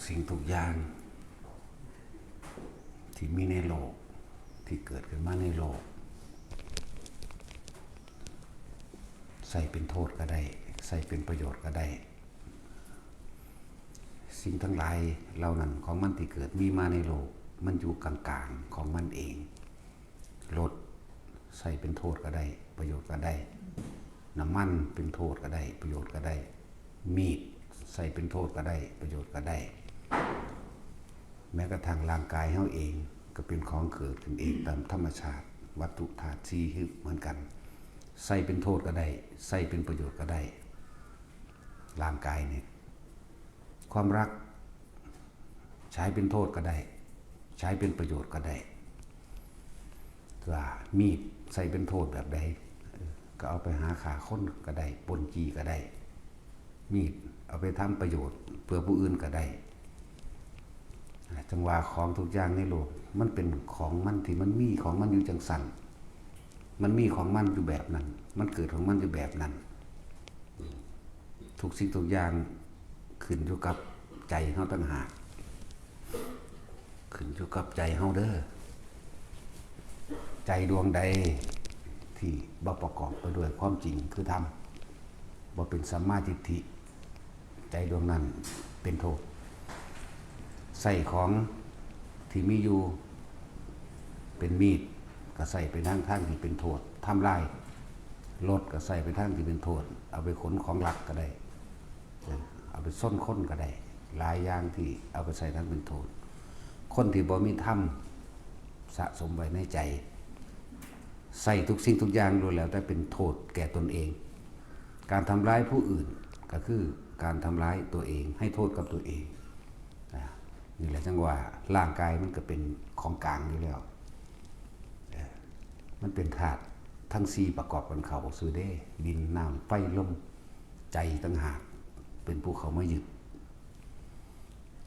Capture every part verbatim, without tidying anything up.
สิ่งทุกอย่างที่มีในโลก ที่เกิดขึ้นมาในโลก ใส่เป็นโทษก็ได้ ใส่เป็นประโยชน์ก็ได้ สิ่งทั้งหลายเหล่านั้นของมันที่เกิดมีมาในโลก มันอยู่กลางๆของมันเอง รถใส่เป็นโทษก็ได้ ประโยชน์ก็ได้ น้ำมันเป็นโทษก็ได้ ประโยชน์ก็ได้ มีดใส่เป็นโทษก็ได้ ประโยชน์ก็ได้ แม้กระทั่งร่างกายเฮาเองก็เป็นของเกิดขึ้นเองตามธรรมชาติ วัตถุธาตุสี่คือเหมือนกัน ใส่เป็นโทษก็ได้ ใส่เป็นประโยชน์ก็ได้ ร่างกายเนี่ย ความรัก ใช้เป็นโทษก็ได้ ใช้เป็นประโยชน์ก็ได้ ว่ามีดใส่เป็นโทษแบบใด เออ ก็เอาไปหาฆ่าคนก็ได้ ปล้นจี้ก็ได้ มีดเอาไปทำประโยชน์เพื่อผู้อื่นก็ได้ อ่า จังว่าของทุกอย่างในโลก มันเป็นของมันที่มันมีของมันอยู่จังซั่น มันมีของมันอยู่แบบนั้น มันเกิดของมันอยู่แบบนั้น ทุกสิ่งทุกอย่างขึ้นอยู่กับใจเฮาต่างหาก ขึ้นอยู่กับใจเฮาเด้อ ใจดวงใดที่บ่ประกอบไปด้วยความจริงคือธรรม บ่เป็นสัมมาทิฏฐิ ใจดวงนั้นเป็นโทษ ใส่ของที่มีอยู่เป็นมีด ก็ใส่ไปทางทางที่เป็นโทษ ทำลายรถก็ใส่ไปทางที่เป็นโทษ เอาไปขนของลักก็ได้ เอาไปชนคนก็ได้ หลายอย่างที่เอาไปใส่ทางเป็นโทษ คนที่บ่มีธรรมสะสมไว้ในใจ ใส่ทุกสิ่งทุกอย่างล้วนแล้วแต่เป็นโทษแก่ตนเอง การทำร้ายผู้อื่นก็คือการทำร้ายตัวเอง ให้โทษกับตัวเอง อ่า นี่แหละจังว่าร่างกายมันก็เป็นของกลางอยู่แล้ว เอ่อ มันเป็นธาตุทั้งสี่ประกอบกันเข้าซื่อเด้ ดิน น้ำ ไฟ ลม ใจต่างหาก เป็นผู้เข้ามายึด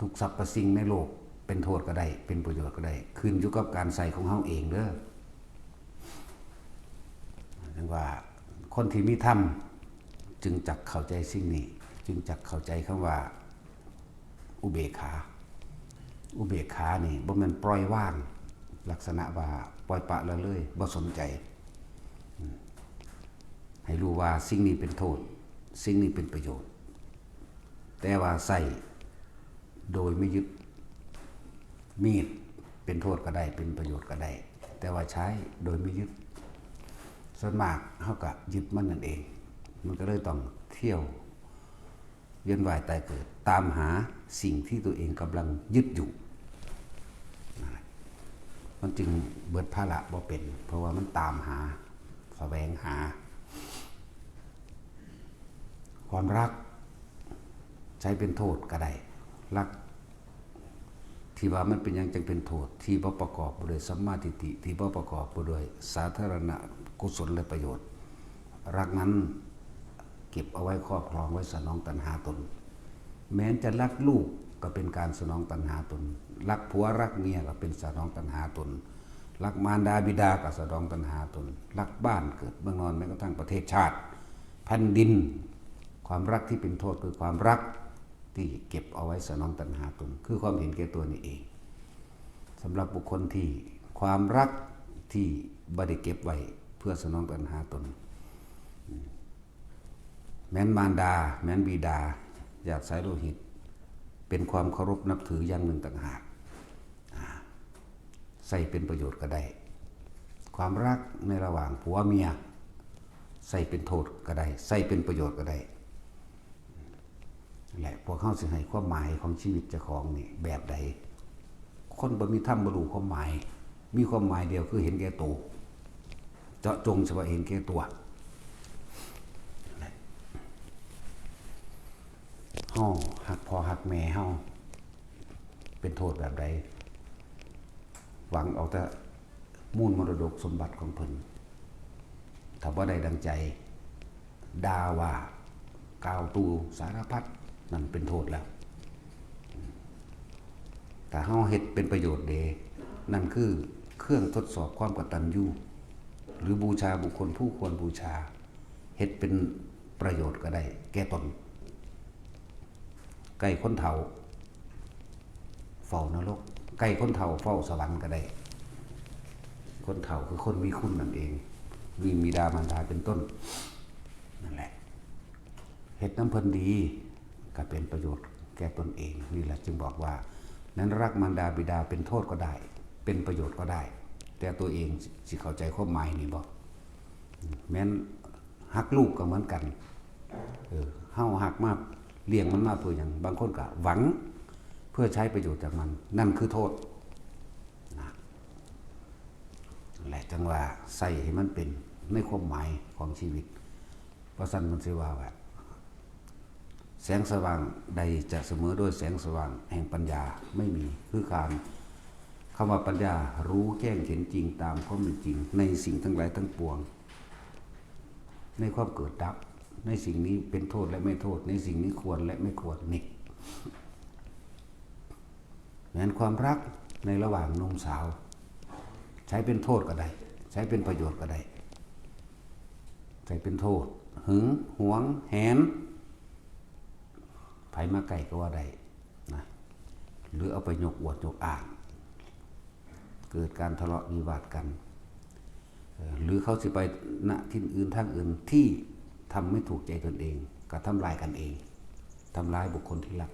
ทุกสรรพสิ่งในโลกเป็นโทษก็ได้ เป็นประโยชน์ก็ได้ ขึ้นอยู่กับการใส่ของเฮาเองเด้อ จังว่าคนที่มีธรรมจึงจักเข้าใจสิ่งนี้ จึงจักเข้าใจคำว่าอุเบกขา อุเบกขานี่บ่แม่นปล่อยวาง ลักษณะว่าปล่อยปละละเลย บ่สนใจ อืม ให้รู้ว่าสิ่งนี้เป็นโทษ สิ่งนี้เป็นประโยชน์ แต่ว่าใส่โดยไม่ยึด มีดเป็นโทษก็ได้ เป็นประโยชน์ก็ได้ แต่ว่าใช้โดยไม่ยึด ส่วนมากเฮาก็ยึดมันนั่นเอง มันก็เลยต้องเที่ยวเวียนว่ายตายเกิด ตามหาสิ่งที่ตัวเองกำลังยึดอยู่ มันจึงเบิดภาระบ่เป็น เพราะว่ามันตามหา แสวงหา ความรัก ใช้เป็นโทษก็ได้ รัก ที่ว่ามันเป็นหยังจังเป็นโทษ ที่บ่ประกอบไปด้วยสัมมาทิฏฐิ ที่บ่ประกอบไปด้วยสาธารณกุศลและประโยชน์ รักนั้นเก็บเอาไว้ครอบครองไว้สนองตัณหาตน แม้นจะรักลูกก็เป็นการสนองตัณหาตน รักผัวรักเมียก็เป็นสนองตัณหาตน รักมารดาบิดาก็สนองตัณหาตน รักบ้านเกิดเมืองนอน แม้กระทั่งประเทศชาติ แผ่นดิน ความรักที่เป็นโทษคือความรักที่เก็บเอาไว้สนองตัณหาตน คือความเห็นแก่ตัวนี่เอง สำหรับบุคคลที่ความรักที่บ่ได้เก็บไว้เพื่อสนองตัณหาตน แม้นมารดา แม้นบิดา ญาติสายโลหิต เป็นความเคารพนับถืออย่างหนึ่งต่างหาก อ่า ใส่เป็นประโยชน์ก็ได้ ความรักในระหว่างผัวเมีย ใส่เป็นโทษก็ได้ ใส่เป็นประโยชน์ก็ได้ และพวกเฮาสิให้ความหมายของชีวิตเจ้าของนี่แบบใด คนบ่มีธรรมบ่รู้ความหมาย มีความหมายเดียวคือเห็นแก่ตัว เจาะจงเฉพาะเห็นแก่ตัว เฮาฮักพ่อฮักแม่เฮา เป็นโทษแบบใด หวังเอาแต่มูลมรดกสมบัติของเพิ่น ถ้าบ่ได้ดังใจ ด่าว่ากล่าวตู่สารพัด นั่นเป็นโทษแล้ว ถ้าเฮาเฮ็ดเป็นประโยชน์เด้ นั่นคือเครื่องทดสอบความกตัญญู หรือบูชาบุคคลผู้ควรบูชา เฮ็ดเป็นประโยชน์ก็ได้แก่ตน ใกล้คนเฒ่า เฝ้านรก ใกล้คนเฒ่าเฝ้าสวรรค์ก็ได้ คนเฒ่าคือคนมีคุณนั่นเอง มีบิดามารดาเป็นต้น นั่นแหละ เฮ็ดนำเพิ่นดี ก็เป็นประโยชน์แก่ตนเอง นี่แหละจึงบอกว่า แม้นรักมารดาบิดาเป็นโทษก็ได้ เป็นประโยชน์ก็ได้ แต่ตัวเองสิเข้าใจความหมายนี่บ่ แม้นฮักลูกก็เหมือนกัน เออ เฮาฮักมา เลี้ยงมันมาเพื่อหยัง บางคนก็หวัง เพื่อใช้ประโยชน์จากมัน นั่นคือโทษ นะ และจังว่าใส่ให้มันเป็นในความหมายของชีวิต เพราะฉะนั้นมันสิว่าว่า แสงสว่างใดจะเสมอด้วยแสงสว่างแห่งปัญญาไม่มี คือการ คำว่าปัญญา รู้แจ้งเห็นจริงตามความเป็นจริง ในสิ่งทั้งหลายทั้งปวง ในความเกิดดับ ในสิ่งนี้เป็นโทษและไม่โทษ ในสิ่งนี้ควรและไม่ควร นี่ แม้นความรักในระหว่างหนุ่มสาว ใช้เป็นโทษก็ได้ ใช้เป็นประโยชน์ก็ได้ ใช้เป็นโทษ หึงหวงแหน ไผมาใกล้ก็ว่าได้นะ หรือเอาไปยกอวดยกอ้าง เกิดการทะเลาะวิวาทกัน เอ่อ หรือเขาสิไป ณ ที่อื่น ทางอื่นที่ทำไม่ถูกใจตนเอง ก็ทำลายกันเอง ทำลายบุคคลที่รัก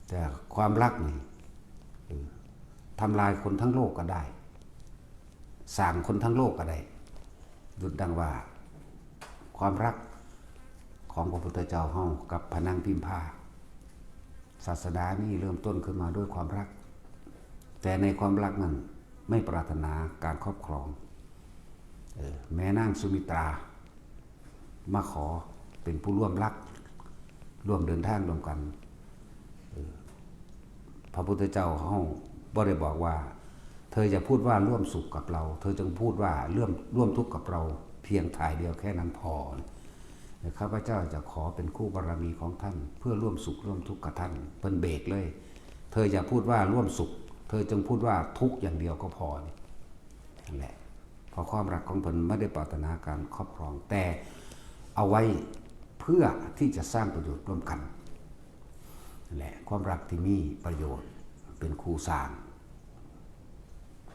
แต่ความรักนี่ เออ ทำลายคนทั้งโลกก็ได้ สร้างคนทั้งโลกก็ได้ ดุจดังว่า ความรักของพระพุทธเจ้าเฮากับพระนางพิมพา ศาสนานี่เริ่มต้นขึ้นมาด้วยความรัก แต่ในความรักนั้นไม่ปรารถนาการครอบครอง เออ แม่นางสุมิตรา มาขอเป็นผู้ร่วมรัก ร่วมเดินทางร่วมกัน เออ พระพุทธเจ้าเฮาบ่ได้บอกว่า เธออย่าพูดว่าร่วมสุขกับเรา เธอจงพูดว่าร่วม ร่วมทุกข์กับเรา เพียงถ่ายเดียวแค่นั้นพอ ข้าพเจ้าจะขอเป็นคู่บารมีของท่าน เพื่อร่วมสุขร่วมทุกข์กับท่าน เพิ่นเบรกเลย เธออย่าพูดว่าร่วมสุข เธอจงพูดว่าทุกข์อย่างเดียวก็พอ นี่ นั่นแหละ เพราะความรักของเพิ่นไม่ได้ปรารถนาการครอบครอง แต่เอาไว้เพื่อที่จะสร้างประโยชน์ร่วมกัน นั่นแหละ ความรักที่มีประโยชน์ เป็นคู่สร้าง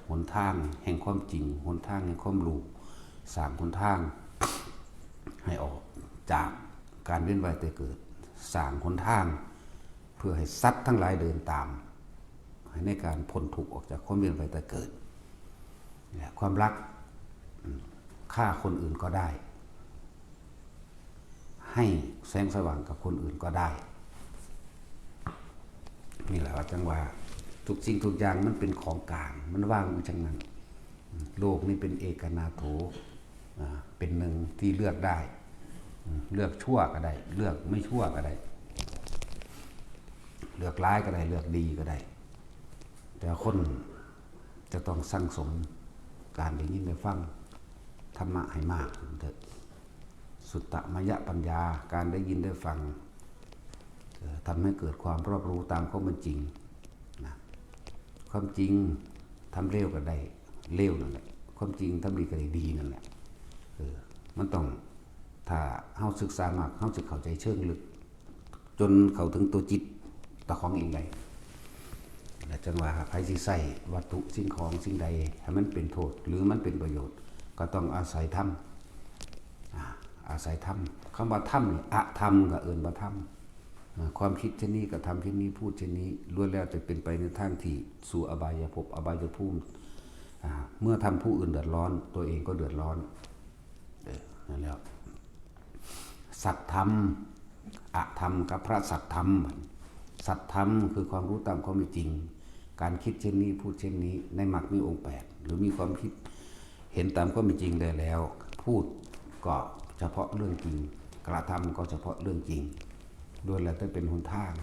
หนทางแห่งความจริง หนทางแห่งความรู้ สร้างหนทาง ให้ออกจากการเวียนว่ายตายเกิด สร้างหนทาง เพื่อให้สัตว์ทั้งหลายเดินตาม ให้ในการพ้นทุกข์ออกจากความเวียนว่ายตายเกิด และความรัก อืม ฆ่าคนอื่นก็ได้ ให้แสงสว่างกับคนอื่นก็ได้ นี่แหละว่าจังว่า ทุกสิ่งทุกอย่างมันเป็นของกลาง มันวางอยู่จังนั้น โลกนี้เป็นเอกนาโถ อ่า เป็นหนึ่งที่เลือกได้ อืม เลือกชั่วก็ได้ เลือกไม่ชั่วก็ได้ เลือกร้ายก็ได้ เลือกดีก็ได้ แต่คนจะต้องสั่งสมการได้ยินได้ฟังธรรมะให้มากขึ้นเถอะ สุตตมยปัญญา การได้ยินได้ฟัง เอ่อ ทำให้เกิดความรอบรู้ตามความเป็นจริงนะ ความจริงทำเลวก็ได้เลวนั่นแหละ ความจริงทำดีก็ได้ดีนั่นแหละ เออ มันต้อง ถ้าเฮาศึกษามาก เฮาจะเข้าใจเชิงลึก จนเข้าถึงตัวจิตตะของเองได้ และจังว่าไผสิใช้วัตถุสิ่งของสิ่งใดให้มันเป็นโทษหรือมันเป็นประโยชน์ ก็ต้องอาศัยธรรม อ่า อาศัยธรรม คำว่าธรรมนี่ อธรรมก็เอิ้นว่าธรรม อ่า ความคิดเช่นนี้ กระทำเช่นนี้ พูดเช่นนี้ ล้วนแล้วจะเป็นไปในทางที่สู่อบายภพ อบายภูมิ อ่า เมื่อทำผู้อื่นเดือดร้อน ตัวเองก็เดือดร้อน เออ นั่นแหละ สัตธรรม อธรรมกับพระสัตธรรม สัตธรรมคือความรู้ตามความเป็นจริง การคิดเช่นนี้ พูดเช่นนี้ ในมรรคมีองค์แปด หรือมีความคิดเห็นตามความเป็นจริงได้แล้ว พูดก็เฉพาะเรื่องจริง กระทำก็เฉพาะเรื่องจริง ล้วนแล้วแต่เป็นหนทาง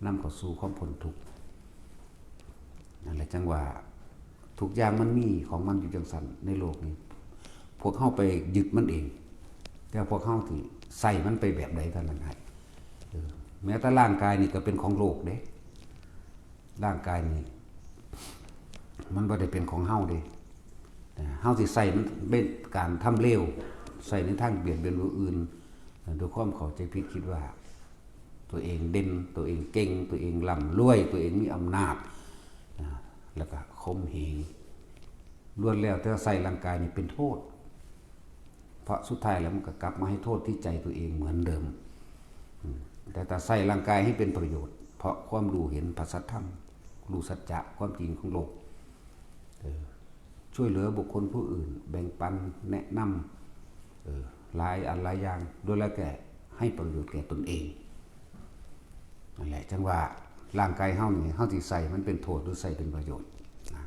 นำเข้าสู่ความพ้นทุกข์ นั่นแหละจังว่า ทุกอย่างมันมีของมันอยู่จังซั่นในโลกนี้ พวกเฮาไปยึดมันเอง แต่พวกเฮาที่ใส่มันไปแบบใดเท่านั้นให้ เออ แม้แต่ร่างกายนี่ก็เป็นของโลกเด้ ร่างกายนี่ มันบ่ได้เป็นของเฮาเด้ แต่เฮาสิใส่มันเป็นการทำเลว ใส่ในทางเบียดเบียนผู้อื่น ด้วยความเข้าใจผิดคิดว่า ตัวเอง เต็ม ตัวเองเก่ง ตัวเองร่ำรวย ตัวเองมีอำนาจ นะ แล้วก็ข่มเหง ล้วนแล้วแต่ใส่ร่างกายนี่เป็นโทษ เพราะสุดท้ายแล้วมันก็กลับมาให้โทษที่ใจตัวเองเหมือนเดิม อืม แต่ถ้าใส่ร่างกายให้เป็นประโยชน์ เพราะความรู้เห็นพระสัทธรรม รู้สัจจะความจริงของโลก เออ ช่วยเหลือบุคคลผู้อื่น แบ่งปันแนะนำ เออ หลายอันหลายอย่าง โดยแล้วแต่ให้ประโยชน์แก่ตนเอง นั่นแหละ จังว่าร่างกายเฮานี่ เฮาสิใส่มันเป็นโทษหรือใส่เป็นประโยชน์นะ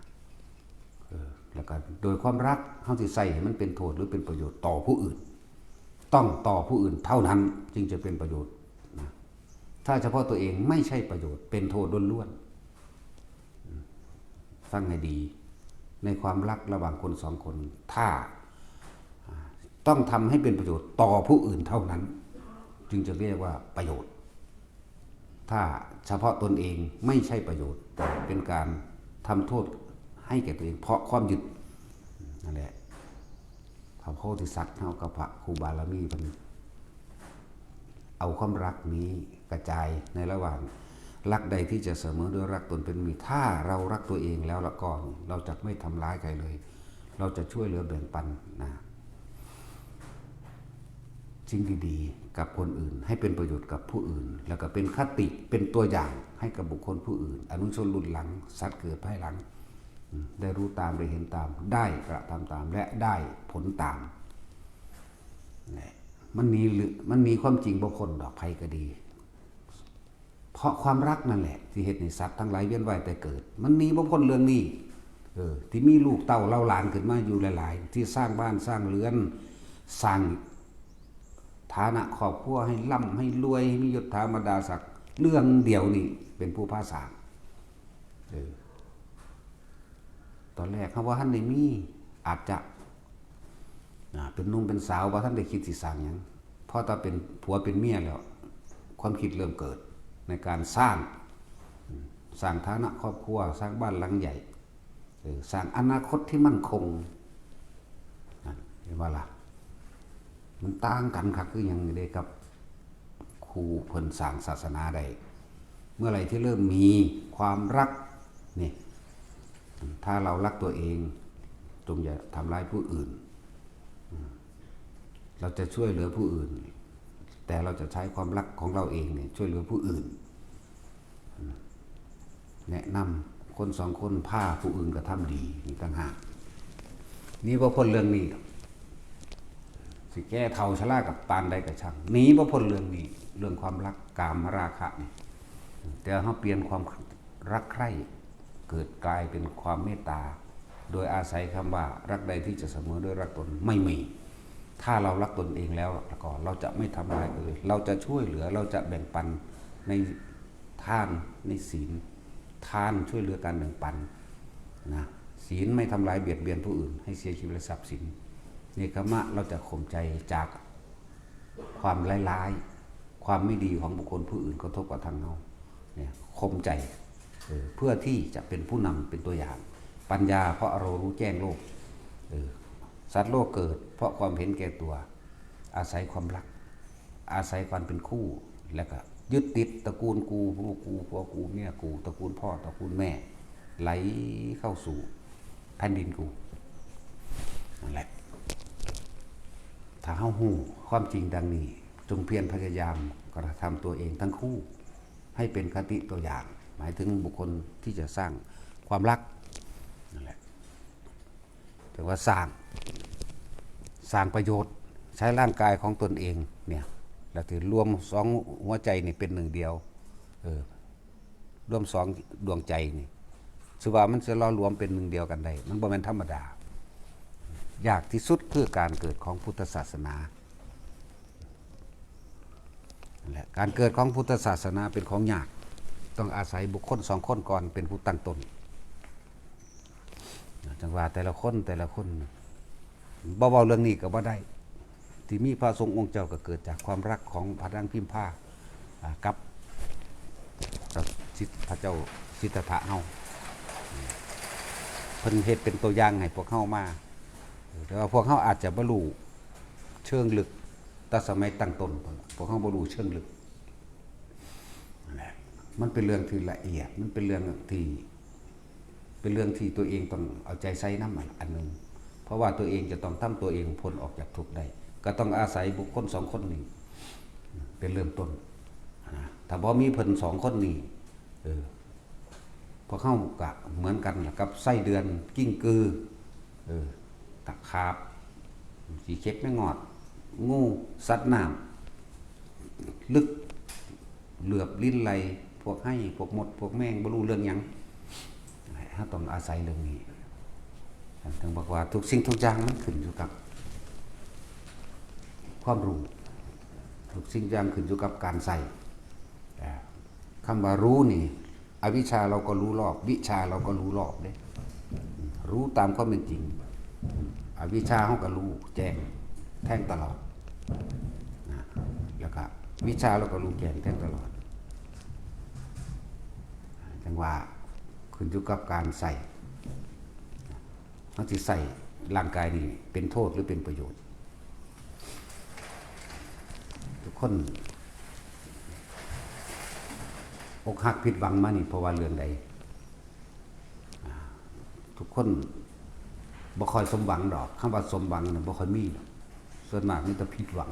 เออ แล้วก็โดยความรัก เฮาสิใส่ให้มันเป็นโทษหรือเป็นประโยชน์ต่อผู้อื่น ต้องต่อผู้อื่นเท่านั้นจึงจะเป็นประโยชน์นะ ถ้าเฉพาะตัวเองไม่ใช่ประโยชน์ เป็นโทษล้วนๆ ฟังให้ดี ในความรักระหว่างคนสองคน ถ้า อ่า ต้องทำให้เป็นประโยชน์ต่อผู้อื่นเท่านั้น จึงจะเรียกว่าประโยชน์ ถ้าเฉพาะตนเองไม่ใช่ประโยชน์ แต่เป็นการทำโทษให้แก่ตัวเอง เพราะความยึด นั่นแหละ พระโพธิสัตว์เฮากับพระครูบารมีเพิ่น เอาความรักนี้กระจายในระหว่าง รักใดที่จะเสมอด้วยรักตนเป็นมิตร ถ้าเรารักตัวเองแล้วละก็ เราจะไม่ทำร้ายใครเลย เราจะช่วยเหลือแบ่งปันนะ สิ่งดีๆ กับคนอื่น ให้เป็นประโยชน์กับผู้อื่น แล้วก็เป็นคติ เป็นตัวอย่างให้กับบุคคลผู้อื่น อนุชนรุ่นหลัง สัตว์เกิดภายหลัง อืม ได้รู้ตาม ได้เห็นตาม ได้กระทำตาม และได้ผลตาม นี่ มันหนีหรือ มันหนีความจริงบ่พ้นดอก ไผก็ดี เพราะความรักนั่นแหละ ที่เฮ็ดให้สัตว์ทั้งหลายเวียนว่ายแต่เกิด มันหนีบ่พ้นเรื่องนี้ เออ ที่มีลูกเต้าเหล่าหลานขึ้นมาอยู่หลายๆ ที่สร้างบ้านสร้างเรือน สร้างฐานะครอบครัวให้ร่ำให้รวย ให้มียศถาบรรดาศักดิ์ เรื่องเดียวนี่เป็นผู้พาสร้าง เออ ตอนแรกเฮาบ่ทันได้มี อาจจะ อ่า เป็นหนุ่มเป็นสาวบ่ทันได้คิดสิสร้างหยัง พอถ้าเป็นผัวเป็นเมียแล้ว ความคิดเริ่มเกิดในการสร้าง อืม สร้างฐานะครอบครัว สร้างบ้านหลังใหญ่ เออ สร้างอนาคตที่มั่นคง นั่น เห็นบ่ล่ะ มันต่างกันคักคือหยังเด้กับ ครูเพิ่นสร้างศาสนาได้ เมื่อไหร่ที่เริ่มมีความรัก นี่ ถ้าเรารักตัวเอง จงอย่าทำร้ายผู้อื่น เราจะช่วยเหลือผู้อื่น แต่เราจะใช้ความรักของเราเองเนี่ยช่วยเหลือผู้อื่น แนะนำคนสองคน พาผู้อื่นกระทำดี นี่ต่างหาก หนีบ่พ้นเรื่องนี้ดอก สิแก่เฒ่าชรากับปานใดก็ช่าง หนีบ่พ้นเรื่องนี้ เรื่องความรัก กามราคะนี่ แต่เฮาเปลี่ยนความรักใคร่ เกิดกลายเป็นความเมตตา โดยอาศัยคำว่ารักใดที่จะเสมอด้วยรักตนไม่มี ถ้าเรารักตนเองแล้ว แล้วก็เราจะไม่ทำร้ายคนอื่น เราจะช่วยเหลือ เราจะแบ่งปันในทาน ในศีล ทานช่วยเหลือการแบ่งปันนะ ศีลไม่ทำร้ายเบียดเบียนผู้อื่นให้เสียชีวิตและทรัพย์สิน เนกขมะ เราจะข่มใจจากความร้ายๆ ความไม่ดีของบุคคลผู้อื่นกระทบกระทั่งเรา เนี่ย ข่มใจ เออ เพื่อที่จะเป็นผู้นำเป็นตัวอย่าง ปัญญา เพราะเรารู้แจ้งโลก เออ สัตว์โลกเกิดเพราะความเห็นแก่ตัว อาศัยความรัก อาศัยความเป็นคู่ แล้วก็ยึดติดตระกูลกู ผัวกู ผัวกู เมียกู ตระกูลพ่อ ตระกูลแม่ ไหลเข้าสู่แผ่นดินกู นั่นแหละ ถ้าเฮาฮู้ความจริงดังนี้ จงเพียรพยายามกระทำตัวเองทั้งคู่ ให้เป็นคติตัวอย่าง หมายถึงบุคคลที่จะสร้างความรัก นั่นแหละ แต่ว่าสร้าง สร้างประโยชน์ ใช้ร่างกายของตนเองเนี่ย แล้วที่รวมสองหัวใจนี่เป็นหนึ่งเดียว เออ รวมสองดวงใจนี่ ชื่อว่ามันจะหล่อรวมเป็นหนึ่งเดียวกันได้ มันบ่แม่นธรรมดา ยากที่สุดคือการเกิดของพุทธศาสนา และการเกิดของพุทธศาสนาเป็นของยาก ต้องอาศัยบุคคลสองคนก่อนเป็นผู้ตั้งต้น จังว่าแต่ละคนแต่ละคน บ่เว้าเรื่องนี้ก็บ่ได้ ที่มีพระสงฆ์องค์เจ้าก็เกิดจากความรักของพระนางพิมพา อ่า กับ กับสิทธ- พระเจ้าสิทธัตถะเฮา เพิ่นเฮ็ดเป็นตัวอย่างให้พวกเฮามา แต่ว่าพวกเฮาอาจจะบ่รู้เชิงลึก แต่สมัยตั้งต้น พวกเฮาบ่รู้เชิงลึก มันเป็นเรื่องที่ละเอียด มันเป็นเรื่องที่ เป็นเรื่องที่ตัวเองต้องเอาใจใส่นำอันหนึ่ง เพราะว่าตัวเองจะต้องทำตัวเองพ้นออกจากทุกข์ได้ ก็ต้องอาศัยบุคคลสองคนนี้ เป็นเริ่มต้นนะ ถ้าบ่มีเพิ่นสองคนนี้ เออ พวกเฮาก็เหมือนกันล่ะกับไส้เดือนกิ้งกือ เออ ตะขาบ ขี้เข็บแมงงอด งู สัตว์น้ำ ลึก เหลือบลิ้นไหล พวกไฮ่ พวกมด พวกแมง บ่รู้เรื่องหยัง เฮาต้องอาศัยเรื่องนี้ ถึงบอกว่าทุกสิ่งทุกอย่างมันขึ้นอยู่กับความรู้ ทุกสิ่งอย่างขึ้นอยู่กับการใช้ อ่า คำว่ารู้นี่ อวิชชาเราก็รู้รอบ วิชชาเราก็รู้รอบเด้ รู้ตามความเป็นจริง อวิชชาเราก็รู้แจ้งแทงตลอดนะ แล้วก็วิชชาเราก็รู้แจ้งแทงตลอด จังว่าขึ้นอยู่กับการใช้ เฮาสิใช้ร่างกายนี่เป็นโทษหรือเป็นประโยชน์ ทุกคน อกหักผิดหวังมานี่เพราะว่าเรื่องใด อ่า ทุกคนบ่ค่อยสมหวังดอก คำว่าสมหวังน่ะบ่ค่อยมีดอก ส่วนมากมีแต่ผิดหวัง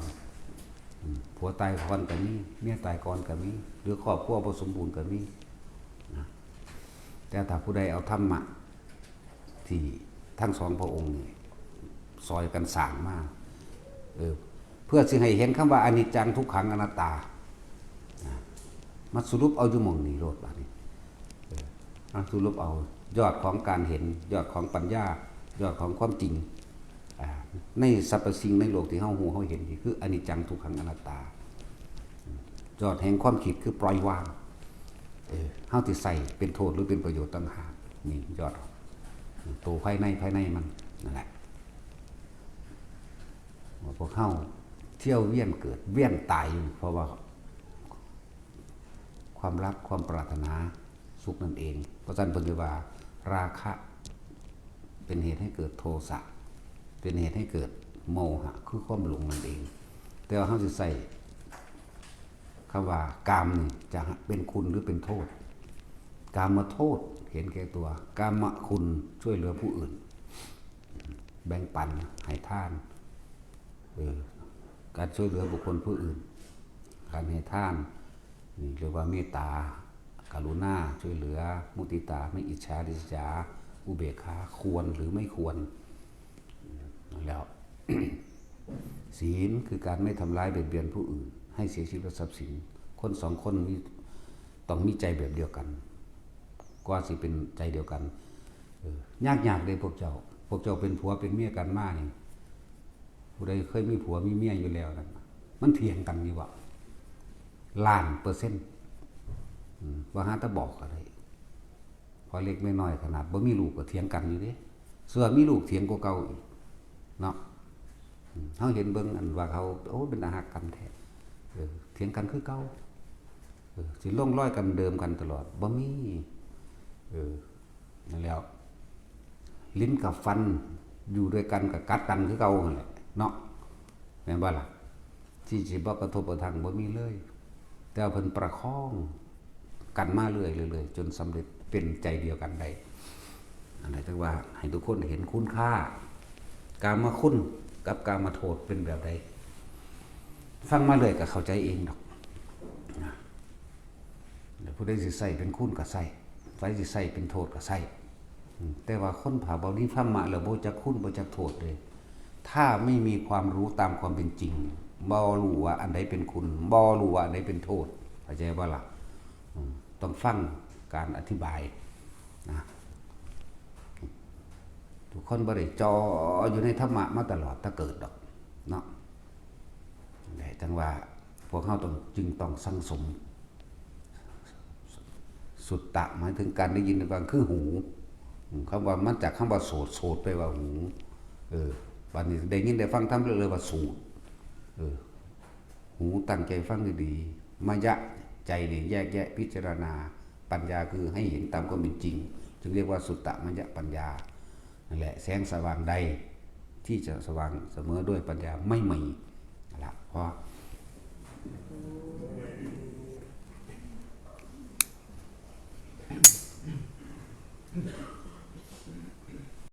อืม ผัวตายก่อนก็มี เมียตายก่อนก็มี หรือครอบครัวบ่สมบูรณ์ก็มีนะ แต่ถ้าผู้ใดเอาธรรมะ ที่ทั้งสองพระองค์นี่ซอยกันสร้างมา เออ เพื่อสิให้เห็นคำว่าอนิจจังทุกขังอนัตตานะ มาสรุปเอาอยู่หม่องนี้โลดบาดนี้ เออ มาสรุปเอายอดของการเห็น ยอดของปัญญา ยอดของความจริง อ่า ในสรรพสิ่งในโลกที่เฮาฮู้เฮาเห็นนี่คืออนิจจังทุกขังอนัตตา ยอดแห่งความคิดคือปล่อยวาง เออ เฮาสิใช้เป็นโทษหรือเป็นประโยชน์ต่างหาก นี่ยอด ตัวภายใน ภายในมัน นั่นแหละ พวกเฮาเที่ยวเวียนเกิดเวียนตายอยู่ เพราะว่า ความรัก ความปรารถนาสุขนั่นเอง เพราะฉะนั้นเพิ่นเรียกว่า ราคะ เป็นเหตุให้เกิดโทสะ เป็นเหตุให้เกิดโมหะ คือความหลงนั่นเอง แต่ว่าเฮาสิใช้คำว่ากามนี่จะเป็นคุณหรือเป็นโทษ กามโทษ เห็นแก่ตัว กามคุณ ช่วยเหลือผู้อื่น แบ่งปัน ให้ทาน เออ การช่วยเหลือบุคคลผู้อื่น การให้ทาน นี่เรียกว่าเมตตา กรุณา ช่วยเหลือ มุทิตา ไม่อิจฉาริษยา อุเบกขา ควรหรือไม่ควร แล้ว ศีลคือการไม่ทำร้ายเบียดเบียนผู้อื่น ให้เสียชีวิตและทรัพย์สิน คนสองคนมี ต้องมีใจแบบเดียวกัน กว่าสิเป็นใจเดียวกัน เออ ยากๆเด้พวกเจ้า พวกเจ้าเป็นผัวเป็นเมียกันมานี่ ผู้ใดเคยมีผัวมีเมียอยู่แล้วนั่น มันเถียงกันอยู่บ่ ล้านเปอร์เซ็นต์ อืม ว่าหาแต่บอกก็ได้ พอเล็กน้อยขนาดบ่มีลูกก็เถียงกันอยู่เด้ ส่วนมีลูกเถียงกว่าเก่าอีก เนาะ อืม เฮาเห็นเบิ่งอันว่าเขา โอ้ เป็นตาฮักกันแท้ เออ เถียงกันคือเก่า เออ สิลงรอยกันเดิมกันตลอด บ่มี เออ นั่นแหล้ว ลิ้นกับฟัน อยู่ด้วยกันก็กัดกันคือเก่าหั่นแหละ เนาะ แม่นบ่ล่ะ ที่สิบ่กระทบกระทั่งบ่มีเลย แต่ว่าเพิ่นประคองกันมาเรื่อยๆ จนสำเร็จเป็นใจเดียวกันได้ อันนั้นจังว่าให้ทุกคนเห็นคุณค่า กามคุณกับกามโทษเป็นแบบใด ฟังมาเรื่อยก็เข้าใจเองดอกนะ แล้วผู้ใดสิใช้เป็นคุณก็ใช้ ใผสิใช้เป็นโทษก็ใช้ อืม แต่ว่าคนถ้าบ่มีธรรมะแล้วบ่จักคุณบ่จักโทษเลย ถ้าไม่มีความรู้ตามความเป็นจริง บ่รู้ว่าอันใดเป็นคุณ บ่รู้ว่าอันใดเป็นโทษ เข้าใจบ่ล่ะ อืม ต้องฟังการอธิบายนะ ทุกคนบ่ได้จ่ออยู่ในธรรมะมาตลอดแต่เกิดดอก เนาะ แต่จังว่าพวกเฮาต้อง จึงต้องสั่งสม สุตตะ หมายถึงการได้ยินได้ฟังคือหู อืม คำว่า มาจากคำว่าโสต โสตแปลว่าหู เออ บัดนี้ได้ยินได้ฟังธรรมเลยว่าสูตร เออ หูตั้งใจฟังดีๆ มยะ ใจนี่แยกแยะพิจารณา ปัญญาคือให้เห็นตามความเป็นจริง จึงเรียกว่าสุตตมยปัญญา นั่นแหละ แสงสว่างใดที่จะสว่างเสมอด้วยปัญญาไม่มี นั่นแหละ เพราะ